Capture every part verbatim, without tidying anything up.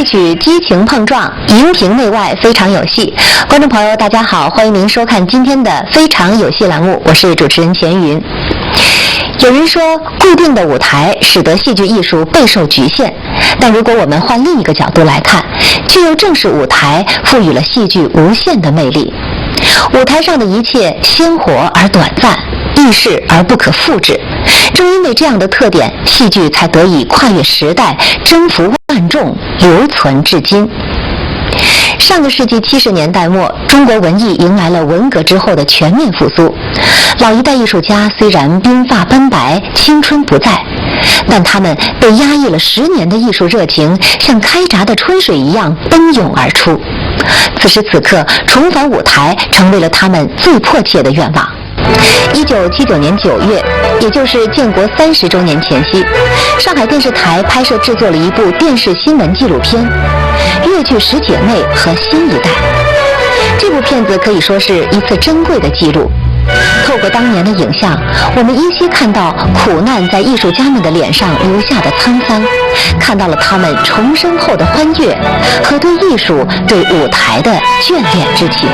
曲激情碰撞，荧屏内外非常有戏。观众朋友，大家好，欢迎您收看今天的《非常有戏》栏目，我是主持人钱云。有人说，固定的舞台使得戏剧艺术备受局限，但如果我们换另一个角度来看，却又正是舞台赋予了戏剧无限的魅力。舞台上的一切鲜活而短暂，易逝而不可复制。正因为这样的特点，戏剧才得以跨越时代，征服万众，留存至今。上个世纪七十年代末，中国文艺迎来了文革之后的全面复苏。老一代艺术家虽然鬓发斑白，青春不在，但他们被压抑了十年的艺术热情，像开闸的春水一样奔涌而出。此时此刻，重返舞台成为了他们最迫切的愿望。一九七九年九月，也就是建国三十周年前夕，上海电视台拍摄制作了一部电视新闻纪录片《越剧十姐妹和新一代》。这部片子可以说是一次珍贵的记录。透过当年的影像，我们依稀看到苦难在艺术家们的脸上留下的沧桑，看到了他们重生后的欢悦和对艺术、对舞台的眷恋之情。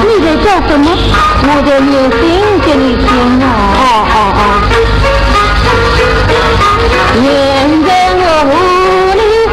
你在叫什么？我在念经给你听啊。哦，哦，哦。现在我屋里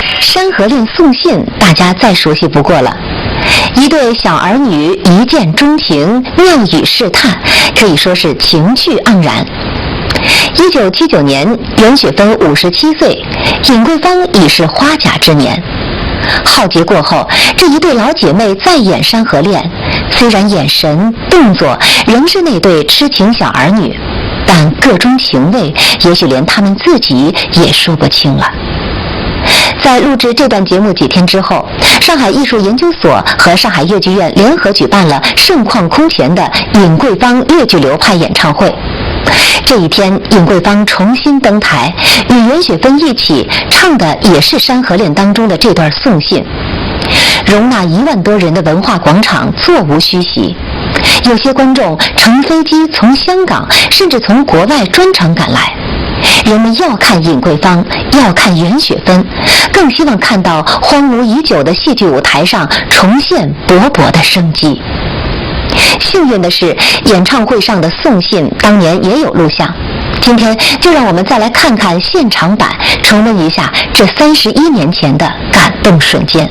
《山河恋》送信，大家再熟悉不过了。一对小儿女一见钟情，妙语试探，可以说是情趣盎然。一九七九年，袁雪芬五十七岁，尹桂芳已是花甲之年。浩劫过后，这一对老姐妹再演《山河恋》，虽然眼神、动作仍是那对痴情小儿女，但各中情味，也许连她们自己也说不清了。在录制这段节目几天之后，上海艺术研究所和上海越剧院联合举办了盛况空前的尹桂芳越剧流派演唱会。这一天，尹桂芳重新登台，与袁雪芬一起唱的也是《山河恋》当中的这段送信。容纳一万多人的文化广场座无虚席，有些观众乘飞机从香港甚至从国外专程赶来。人们要看尹桂芳，要看袁雪芬，更希望看到荒芜已久的戏剧舞台上重现勃勃的生机。幸运的是，演唱会上的送信当年也有录像。今天就让我们再来看看现场版，重温一下这三十一年前的感动瞬间。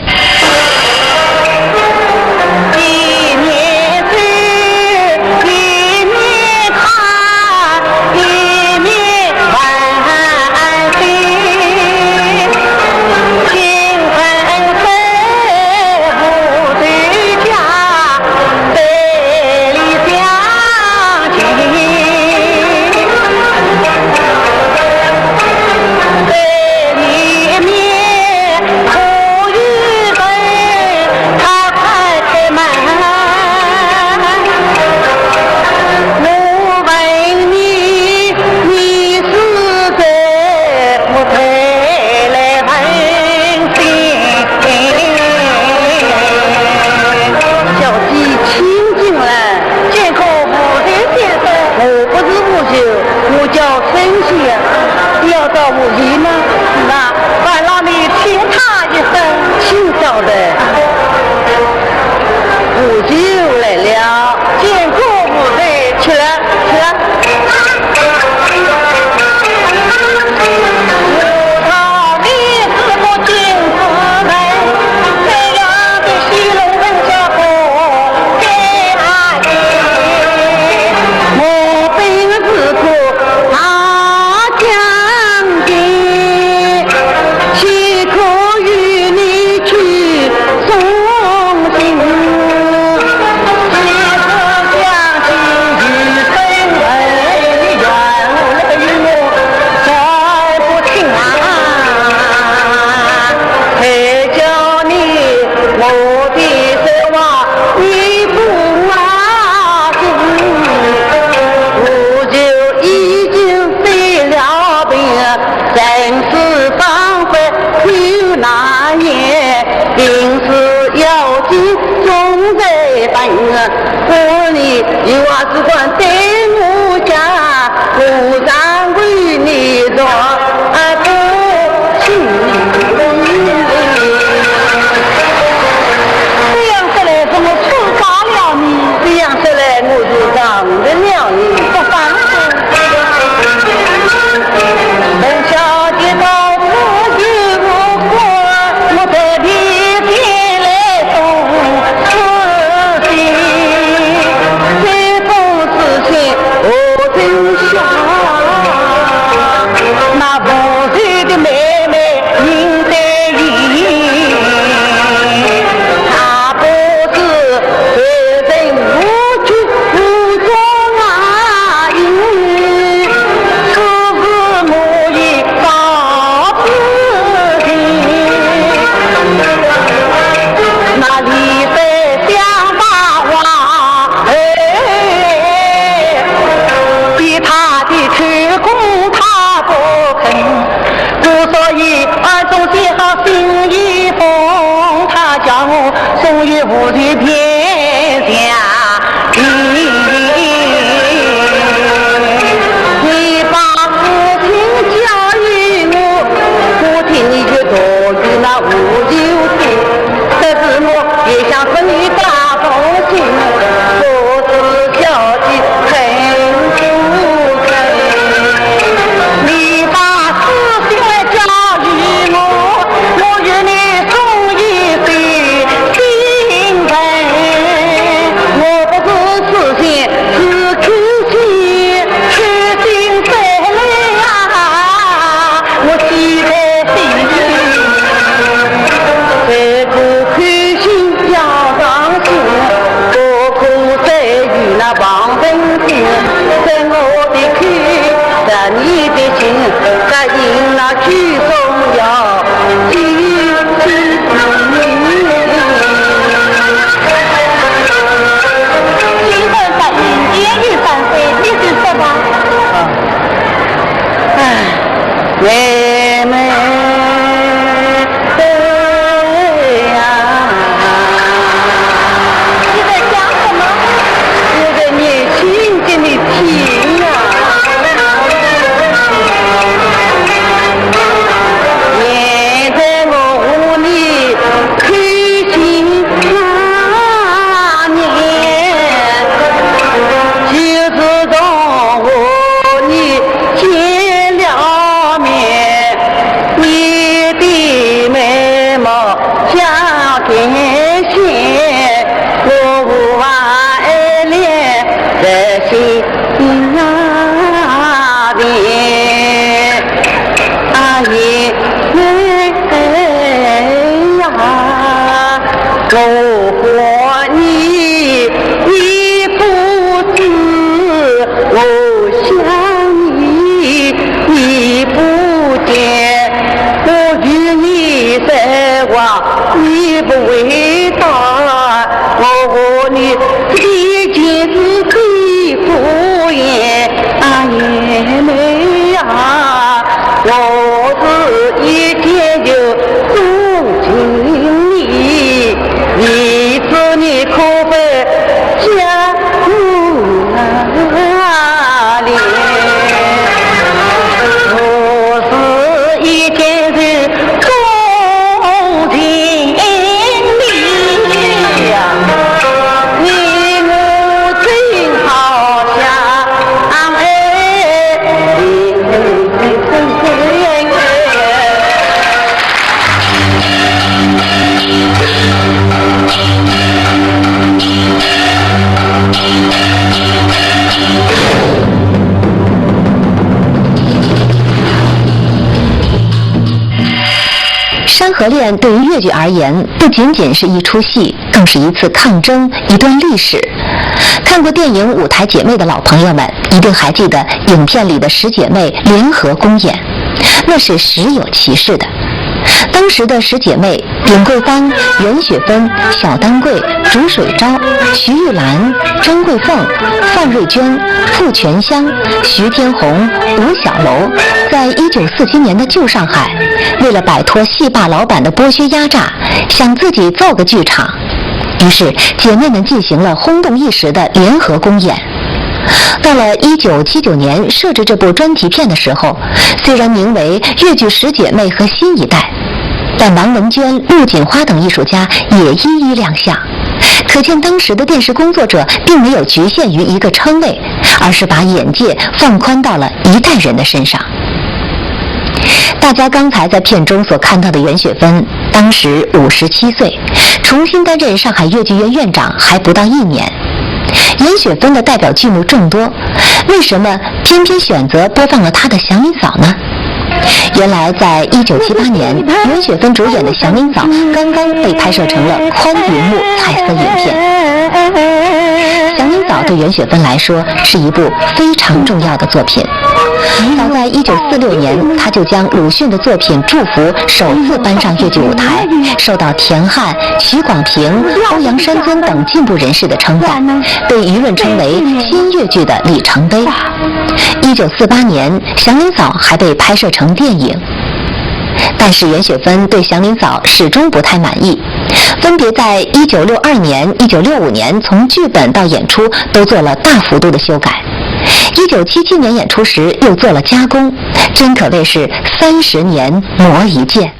不是无罪，我叫春香，你要找无罪吗？那烦劳你请他一声。请找的。无罪来了。见过无罪。去了，去了。我本是个大将军，岂可与你去送行？岂可将心与身为，你怨我来与我才不听啊！谁叫你我的说话你不啊听？我就已经得了病，人世方法有难言，病是要紧，总在等。我你有话只管对我讲，我常为你做啊不轻。这样说来，是我错杀了你。这样说来，我是饶得了你。不放心。本小姐到此一无果，我特地前来送书信。这封书信我真想，那无罪的妹妹 应该应，她不是受人侮辱侮辱啊应，此事我已早知情。那李妃想把话，哎，逼她的口供她不肯。 故所以暗中写好信一封，她叫我送与无罪便相依。你把事情交与我，我替你去托与那无罪夫。 这是我也想说你大风心，我是小姐很不忍。你把书信来交与我，我与你送一些信份。我不是书信，是口信，口信得来啊， 我记得清清，这个口信交上去，不过再与那王文清，在我的口，在你的心，答应那举重要紧。 金盆答应，言语三分，你就说吧。啊，唉，妹妹呀。你在讲什么？我在念信给你听啊。念在我屋里 开心那年，就是从我你见了面，你的眉毛像天线，我无法爱恋在心那边。 啊，因为呀，我和你，你不知，我想你，你不见，我与你说话，你不回答，我和你，这件事最敷衍。 啊，妹妹呀，我是一见就钟情你，你知你可否教我啊？河恋对于越剧而言，不仅仅是一出戏，更是一次抗争，一段历史。看过电影《舞台姐妹》的老朋友们，一定还记得影片里的十姐妹联合公演，那是实有其事的。当时的十姐妹：董桂芳、袁雪芬、小丹桂、竺水昭、徐玉兰、张桂凤、范瑞娟、傅泉香、徐天红、吴小楼，在一九四七年的旧上海，为了摆脱戏霸老板的剥削压榨，想自己造个剧场。于是，姐妹们进行了轰动一时的联合公演。到了一九七九年，设置这部专题片的时候，虽然名为《越剧十姐妹和新一代》，但王文娟、陆锦花等艺术家也一一亮相。可见当时的电视工作者并没有局限于一个称谓，而是把眼界放宽到了一代人的身上。大家刚才在片中所看到的袁雪芬，当时五十七岁，重新担任上海越剧院院长还不到一年。袁雪芬的代表剧目众多，为什么偏偏选择播放了她的《祥林嫂》呢？原来，在一九七八年，袁雪芬主演的《祥林嫂》刚刚被拍摄成了宽银幕彩色影片。《祥林嫂》对袁雪芬来说是一部非常重要的作品。早在一九四六年，她就将鲁迅的作品《祝福》首次搬上越剧舞台，受到田汉、许广平、欧阳山尊等进步人士的称赞，被舆论称为新越剧的里程碑。一九四八年，《祥林嫂》还被拍摄成电影，但是袁雪芬对《祥林嫂》始终不太满意，分别在一九六二年、一九六五年从剧本到演出都做了大幅度的修改。一九七七年演出时又做了加工，真可谓是三十年磨一剑。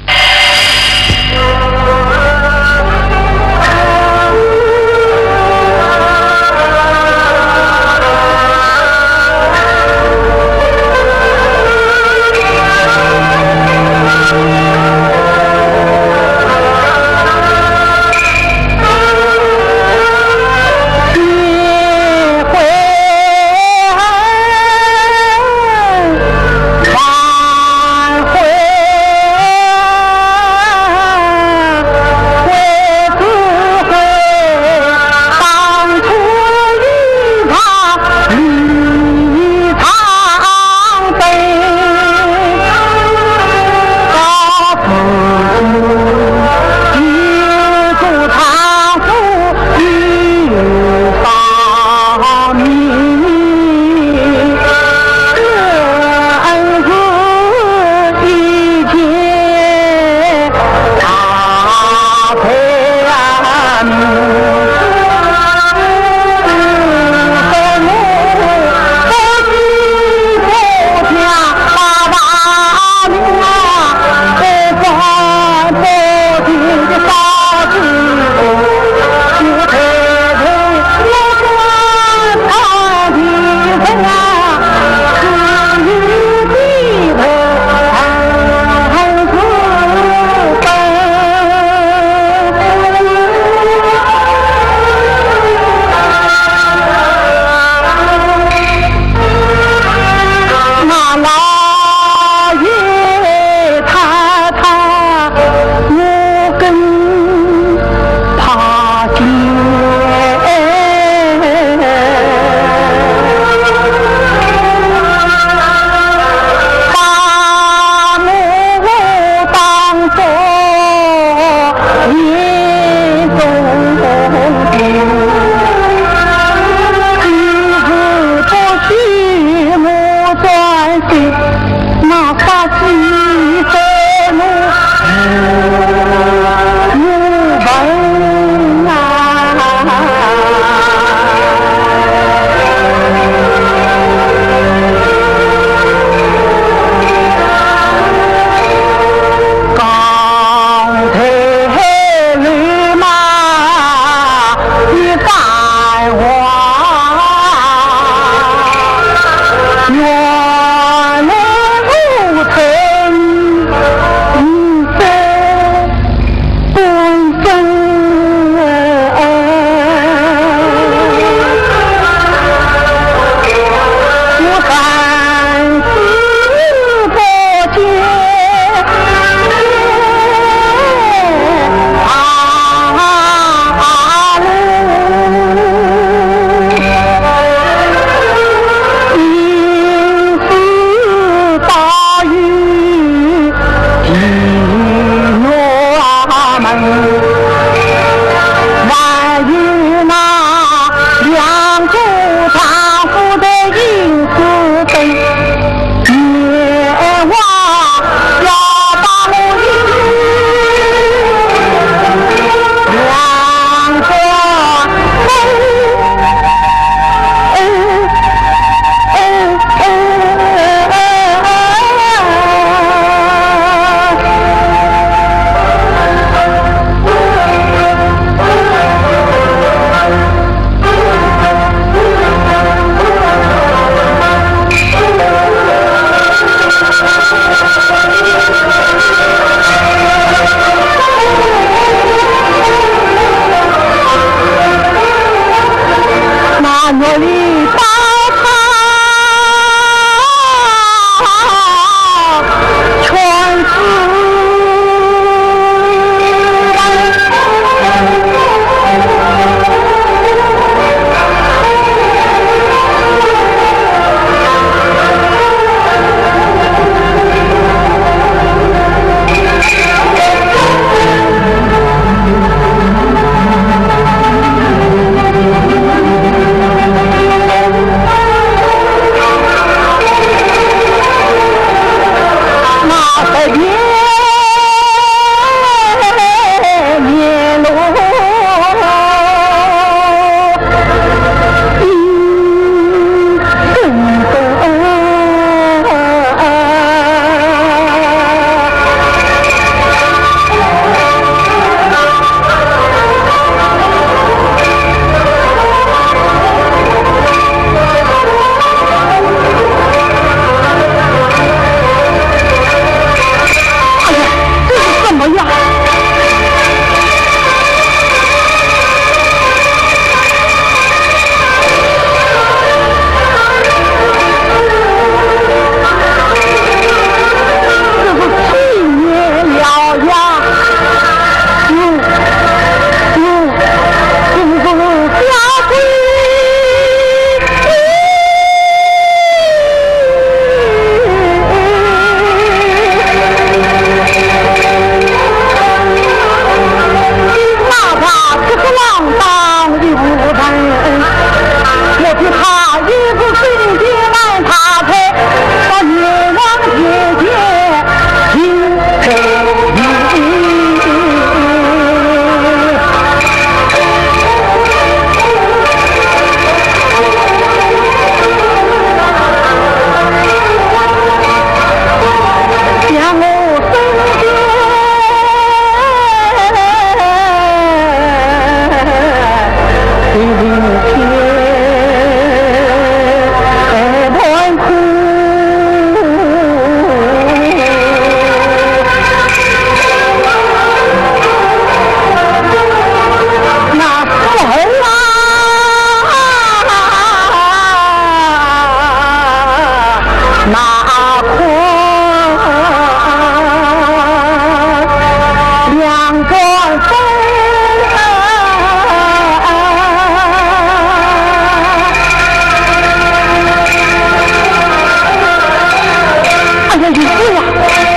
你会啊，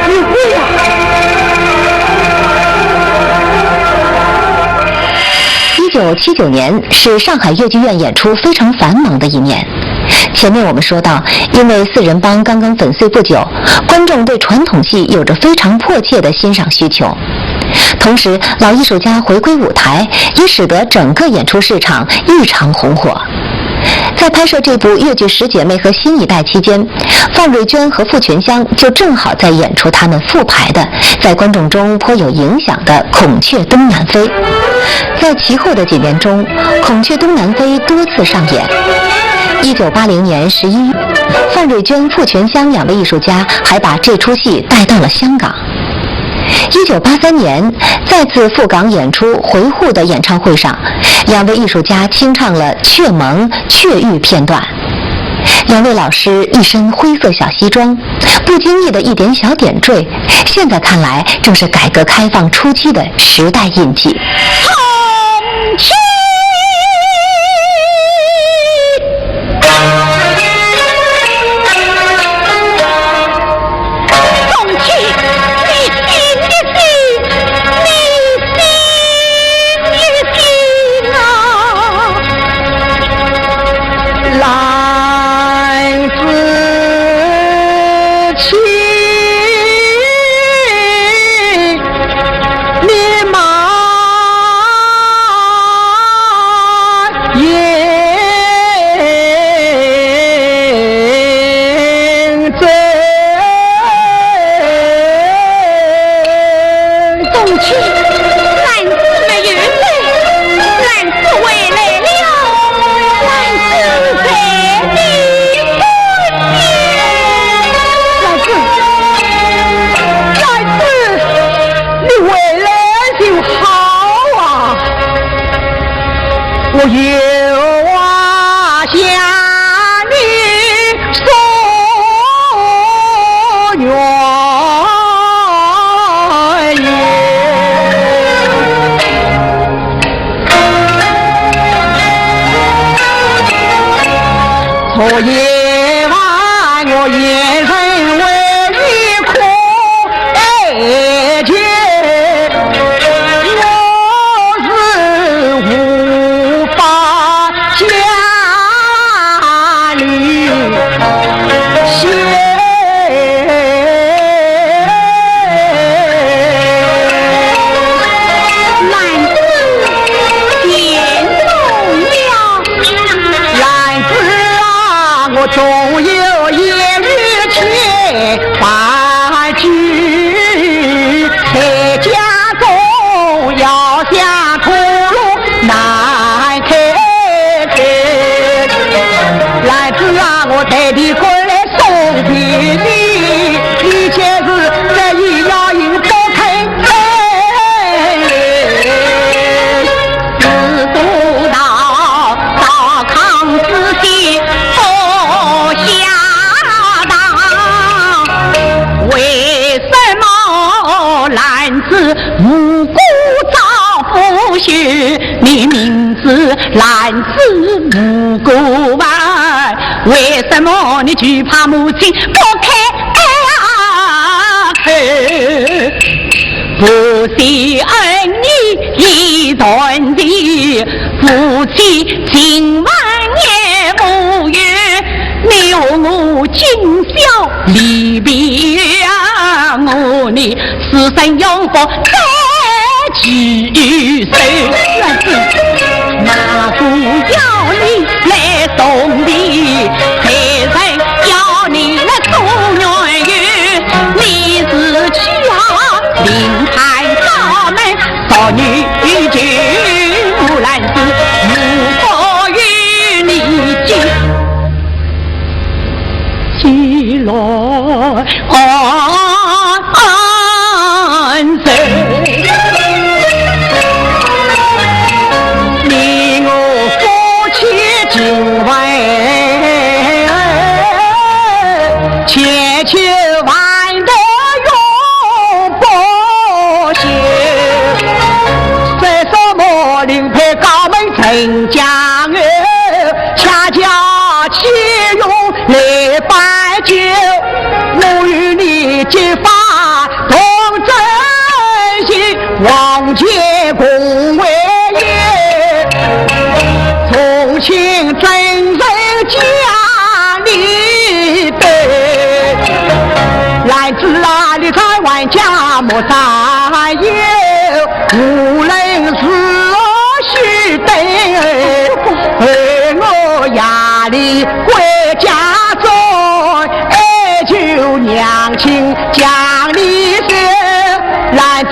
你会啊。一九七九年是上海越剧院演出非常繁忙的一年。前面我们说到，因为四人帮刚刚粉碎不久，观众对传统戏有着非常迫切的欣赏需求。同时，老艺术家回归舞台，也使得整个演出市场异常红火。在拍摄这部越剧《十姐妹》和《新一代》期间，范瑞娟和傅泉香就正好在演出他们复排的，在观众中颇有影响的《孔雀东南飞》。在其后的几年中，《孔雀东南飞》多次上演。一九八零年十一月，范瑞娟、傅泉香两位艺术家还把这出戏带到了香港。一九八三年，再次赴港演出《回沪》的演唱会上，两位艺术家清唱了《雀盟》《雀玉》片段。两位老师一身灰色小西装，不经意的一点小点缀，现在看来正是改革开放初期的时代印记。但知哪里在万家莫占有，无论如何须得，而我夜里归家中，哀求娘亲将你收。兰子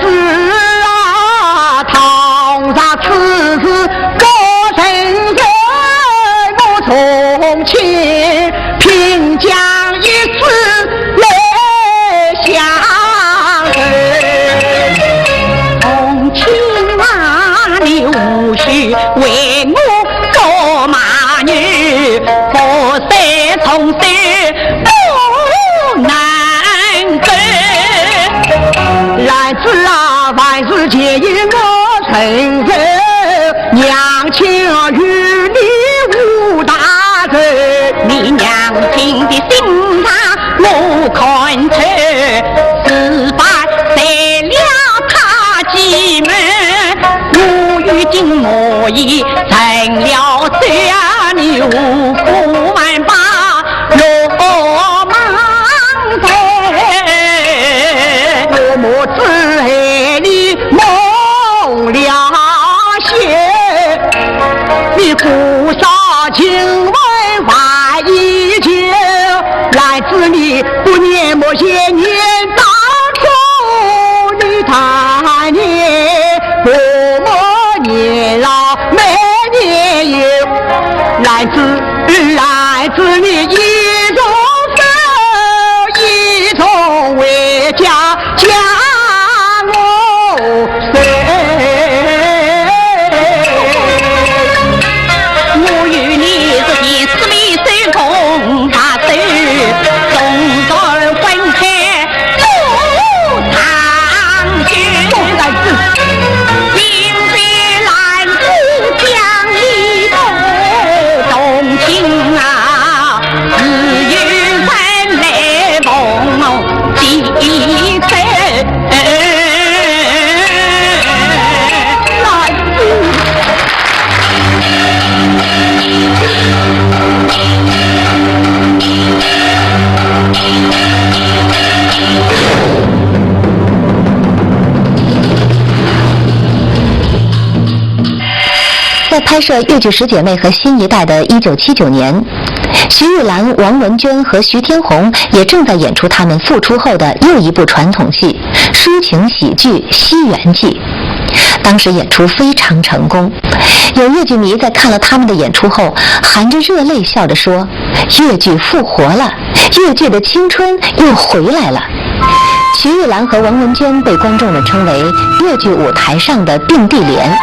啊，倘若此事不成，我从亲 平江一子来相认。红巾啊，你无须为我做马女，不是从此不能够。兰子啊，万事皆因我承受， 娘亲与你无大仇。你娘亲的心肠我看透，事发在了她家门，我已经我已成了罪啊，你何苦还把 落忙在，我母子害你蒙了羞。你姑嫂情分还依旧，兰子你不念母，也念当初，你谈念父母年老 没年幼，兰子，兰子，你一同走，一同回家，将我随。我与你这件事未曾共大手，从早分开 不长久。不然子。因为兰子将一个同情啊，自有人来奉继承。兰子。 在拍摄《越剧十姐妹》和《新一代》的一九七九年，徐玉兰、王文娟和徐天鸿也正在演出他们复出后的又一部传统戏——抒情喜剧《西园记》。 当时演出非常成功，有越剧迷在看了他们的演出后，含着热泪笑着说：“越剧复活了，越剧的青春又回来了。”徐玉兰和王文娟被观众们称为越剧舞台上的并蒂莲。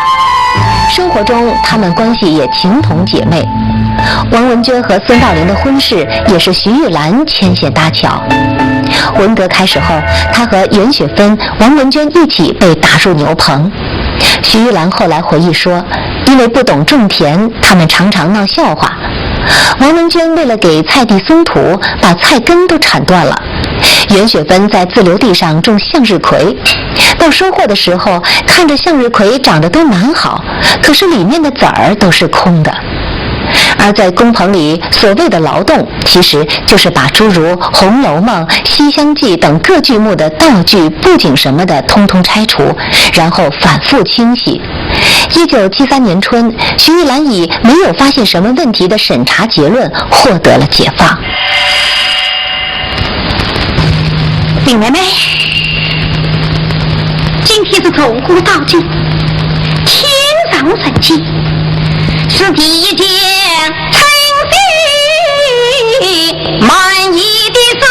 生活中，她们关系也情同姐妹。王文娟和孙道临的婚事也是徐玉兰牵线搭桥。文革开始后，她和袁雪芬、王文娟一起被打入牛棚。 徐玉兰后来回忆说，因为不懂种田，他们常常闹笑话。王文娟为了给菜地松土，把菜根都砍断了。袁雪芬在自留地上种向日葵，到收获的时候，看着向日葵长得都蛮好，可是里面的籽儿都是空的。而在工棚里，所谓的劳动，其实就是把诸如《红楼梦》《西厢记》等各剧目的道具、布景什么的，通通拆除，然后反复清洗。一九七三年春，徐玉兰以没有发现什么问题的审查结论获得了解放。林妹妹，今天是坐火到京，天上人间，是第一件 称心满意的事。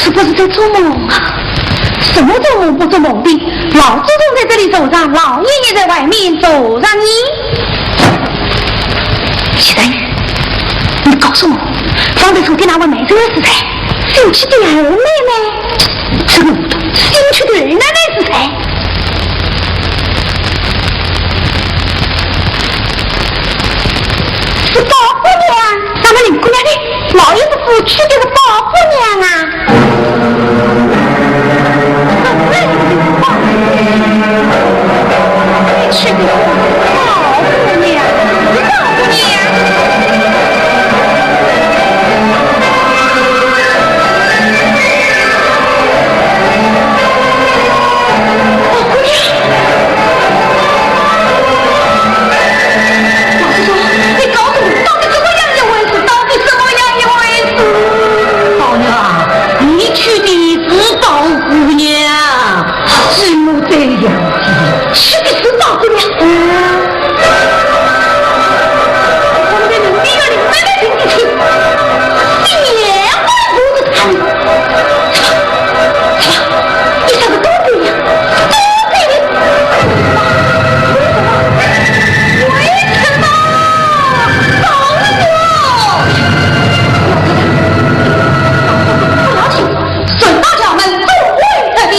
是不是在做梦啊？什么做梦不做梦的？老祖宗在这里坐着，老爷爷在外面坐着呢。徐婵玉，你告诉我，方才说的那位美人儿是谁？新娶的二妹妹？这个新娶的二妹妹是谁？是宝姑娘。那么林姑娘呢？老爷是夫妻的是宝姑娘啊。 老实说，你告诉我，到底怎么样一回事？到底怎么样一回事？宝玉啊，你娶的是宝姑娘。怎么这样的？娶的是宝姑娘。嗯。我们的林妹妹，林妹妹，林妹妹，你也会不是她呢？ 你这个东西呀，东西！为什么？为什么？放了我！不要紧，顺到衙门，总会得的。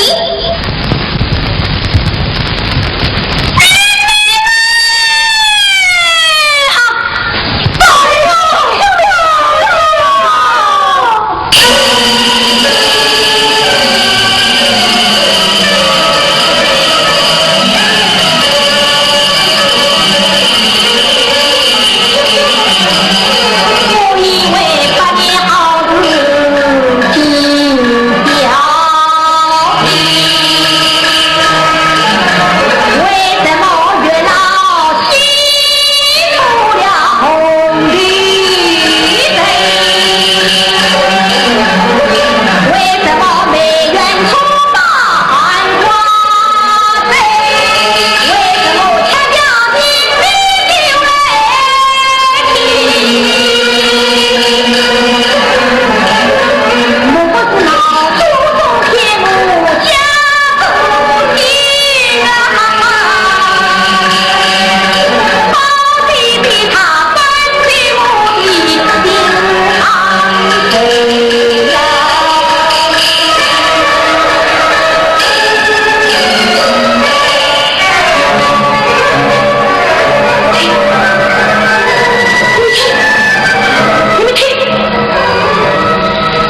你们听，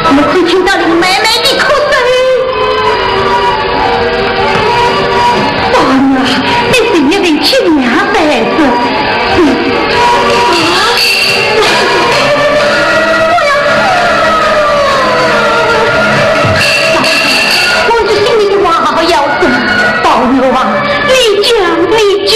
你们听到林妹妹的哭声。宝玉啊，你是一位亲娘才子。嗯。啊，我要死了。我这心里的话好好要紧。宝玉啊， 你讲，你讲。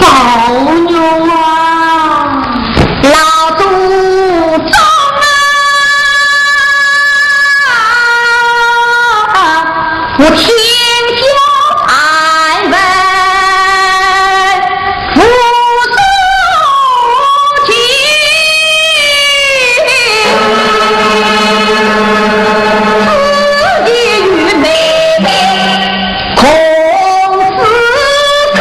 宝玉啊，老祖宗啊，我天下安稳无所求，只因妹妹 孔子在。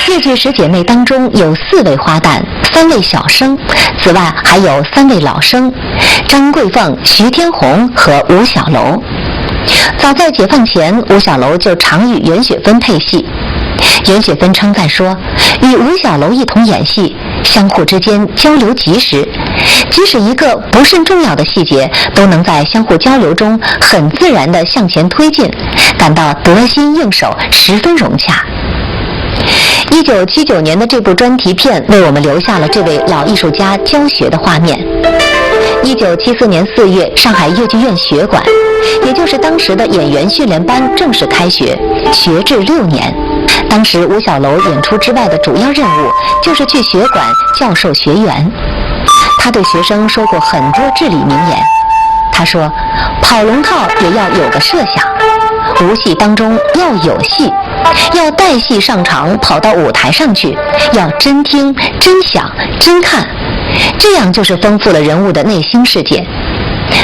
越剧十姐妹当中有四位花旦，三位小生，此外还有三位老生。 张桂凤、徐天红和吴小楼。早在解放前，吴小楼就常与袁雪芬配戏。袁雪芬称赞说，与吴小楼一同演戏，相互之间交流及时，即使一个不甚重要的细节，都能在相互交流中很自然地向前推进，感到得心应手，十分融洽。一九七九年的这部专题片为我们留下了这位老艺术家教学的画面。一九七四年四月，上海越剧院学馆，也就是当时的演员训练班正式开学，学制六年。当时吴小楼演出之外的主要任务就是去学馆教授学员。他对学生说过很多至理名言。他说：“跑龙套也要有个设想，无戏当中要有戏，要带戏上场，跑到舞台上去，要真听、真想、真看，这样就是丰富了人物的内心世界。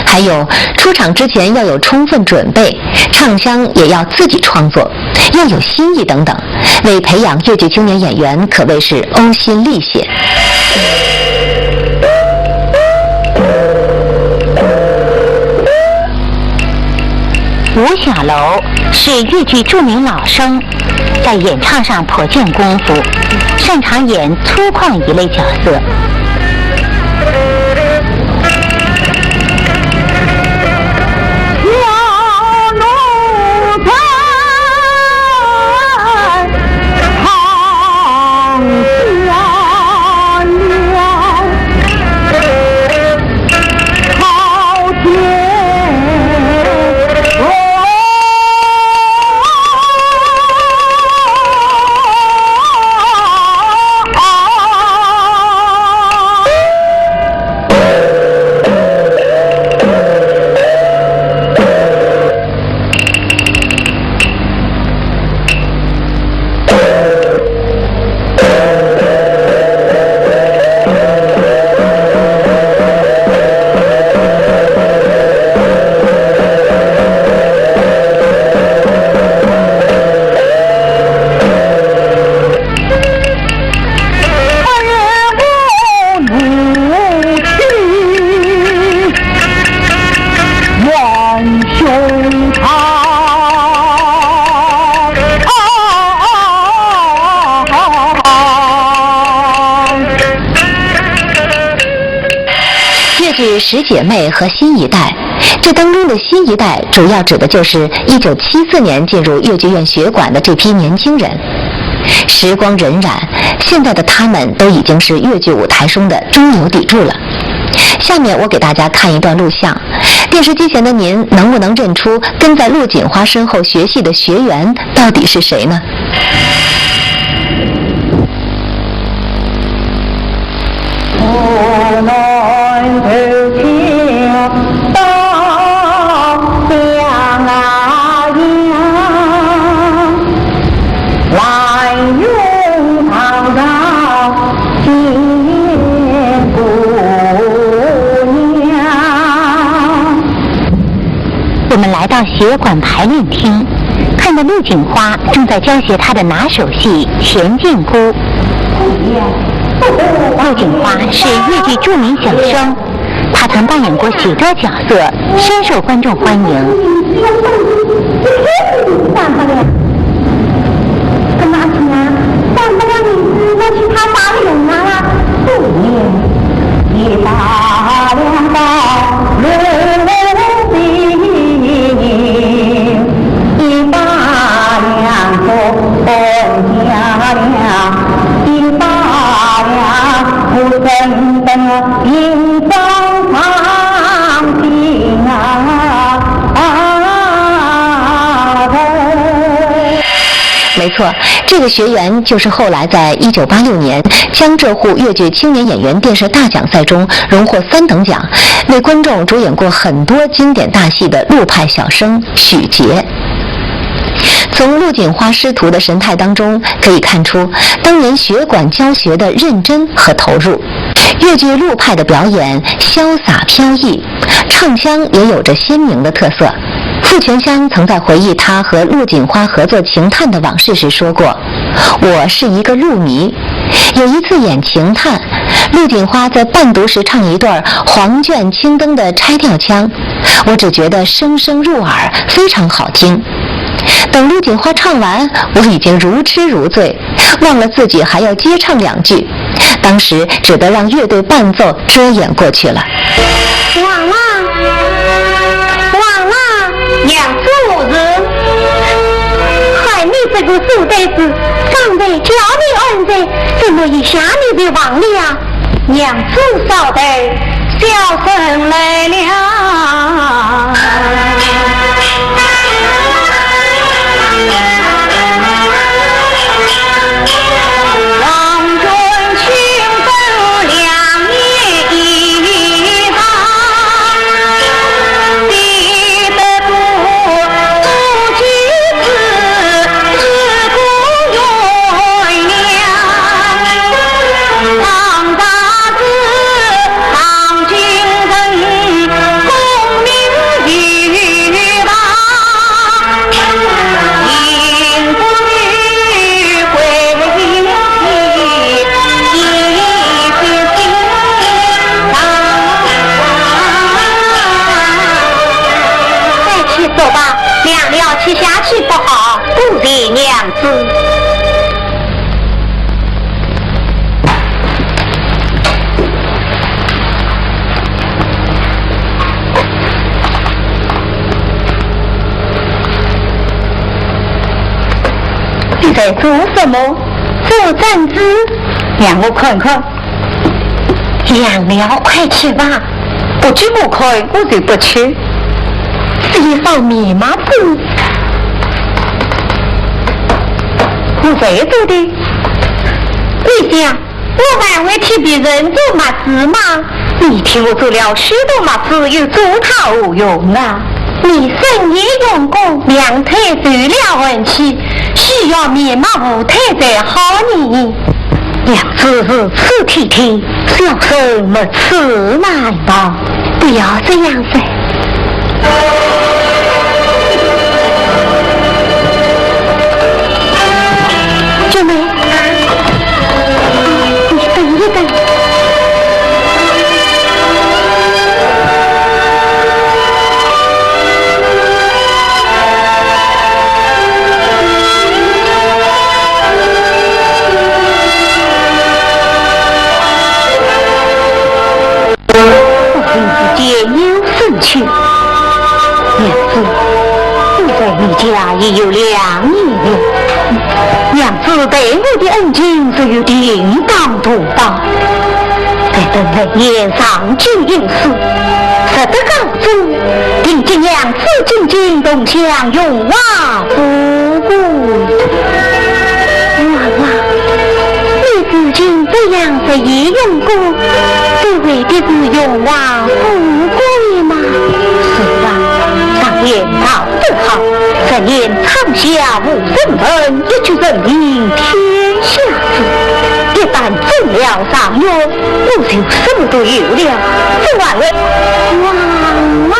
还有，出场之前要有充分准备，唱腔也要自己创作，要有新意等等，为培养越剧青年演员可谓是呕心沥血。”吴小楼是越剧著名老生，在演唱上颇见功夫，擅长演粗犷一类角色。越剧十姐妹和新一代，这当中的新一代主要指的就是一九七四年进入越剧院学馆的这批年轻人。时光荏苒，现在的他们都已经是越剧舞台中的中流砥柱了。下面我给大家看一段录像，电视机前的您能不能认出跟在陆锦花身后学戏的学员到底是谁呢？我们来到学馆排练厅，看到陆锦花正在教学她的拿手戏《钱进姑》。陆锦花是越剧著名小生，她曾扮演过许多角色，深受观众欢迎。干嘛去啊？干嘛去？那去他打个盹啊？不行。没错，这个学员就是后来在一九八六年江浙沪越剧青年演员电视大奖赛中荣获三等奖，为观众主演过很多经典大戏的陆派小生许杰。从陆锦花师徒的神态当中可以看出，当年学馆教学的认真和投入。越剧陆派的表演潇洒飘逸，唱腔也有着鲜明的特色。傅泉香曾在回忆她和陆锦花合作《情探》的往事时说过：“我是一个陆迷。”有一次演《情探》，陆锦花在伴读时唱一段黄卷青灯的拆调腔，我只觉得声声入耳，非常好听。等陆锦花唱完，我已经如痴如醉，忘了自己还要接唱两句，当时只得让乐队伴奏遮掩过去了。忘了，忘了，娘子。害你这个书呆子，刚才叫你恩人，怎么一下你就忘了？娘子稍等，小生来了。再去做吧，凉了吃下去不好。多谢娘子。你在做什么？做针子。让我看看。 凉了，快吃吧。不给我看，我就不吃。是一双棉麻子。我会做的。你想，我还会替别人做麻子吗？你替我做了许多麻子，又做它何用啊？ 你深夜用功，娘胎受了寒气，需要棉麻糊胎才好呢。娘子如此体贴，小生没齿难道？不要这样子。九妹，你等一等。 我临时间有事去。娘子，我在你家已有两年了。娘子待我的恩情，只有定当图报。待等来年上京应试，若得高中，定给娘子进京同享荣华富贵。 娘啊，你如今这样日夜用功，只为的是荣华富贵吗？是啊，常言道得好，十年窗下无人问，一举成名天下知。一旦中了状元， 我就什么都有了，这还为……王郎啊！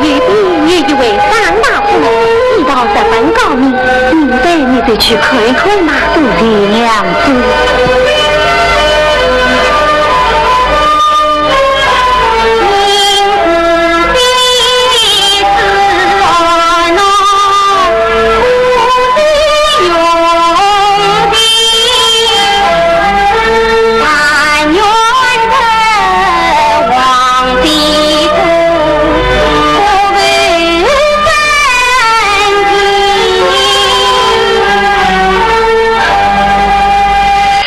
你的，你以为三大父母一道十分高明，明白你就去看看嘛。多谢娘子。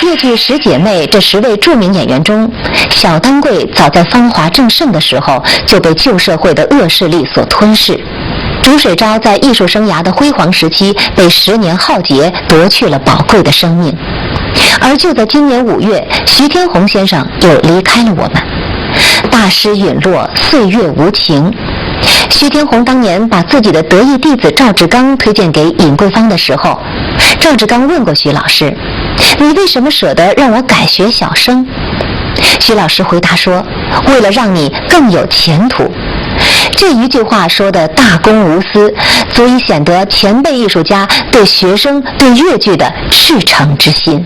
越剧十姐妹这十位著名演员中，小丹桂早在芳华正盛的时候就被旧社会的恶势力所吞噬。 竺水昭在艺术生涯的辉煌时期被十年浩劫夺去了宝贵的生命。而就在今年五月，徐天宏先生又离开了我们。大师陨落，岁月无情。徐天宏当年把自己的得意弟子赵志刚推荐给尹桂芳的时候，赵志刚问过徐老师：“你为什么舍得让我改学小生？”徐老师回答说：“为了让你更有前途。”这一句话说的大公无私，足以显得前辈艺术家对学生、对越剧的赤诚之心。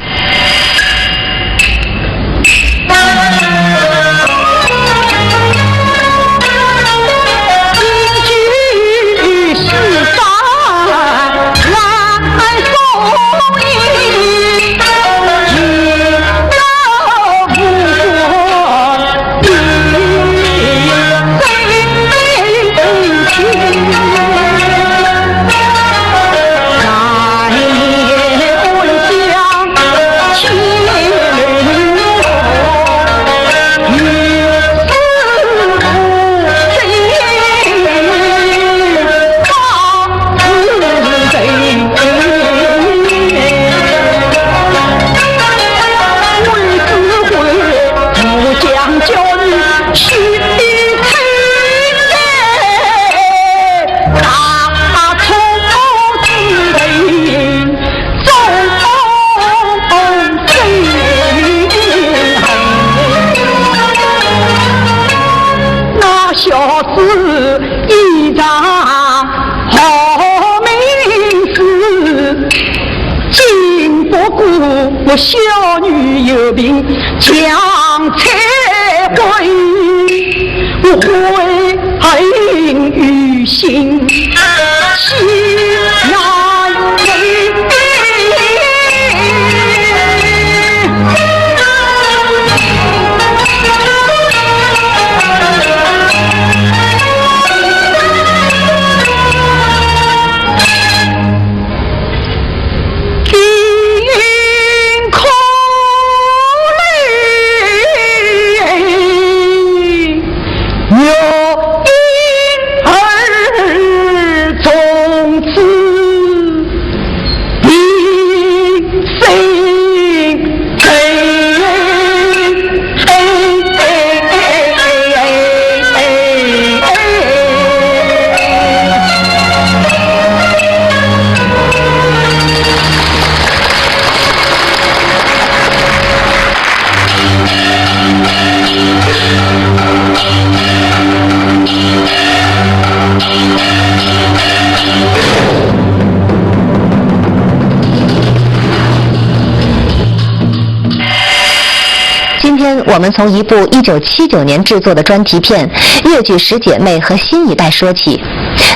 今天我们从一部一九七九年制作的专题片《越剧十姐妹》和新一代说起，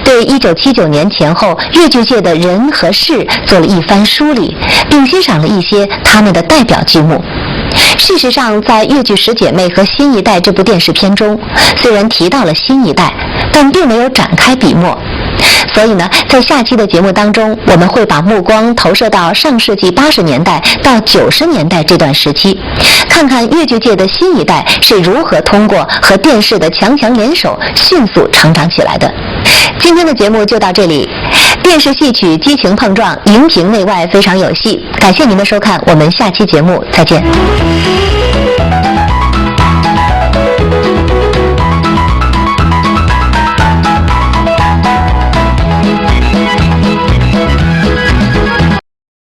对一九七九年前后越剧界的人和事做了一番梳理，并欣赏了一些他们的代表剧目。事实上，在《越剧十姐妹》和《新一代》这部电视片中，虽然提到了新一代，但并没有展开笔墨。所以呢，在下期的节目当中，我们会把目光投射到上世纪八十年代到九十年代这段时期，看看越剧界的新一代是如何通过和电视的强强联手迅速成长起来的。今天的节目就到这里，电视戏曲激情碰撞，荧屏内外非常有戏。感谢您的收看，我们下期节目再见。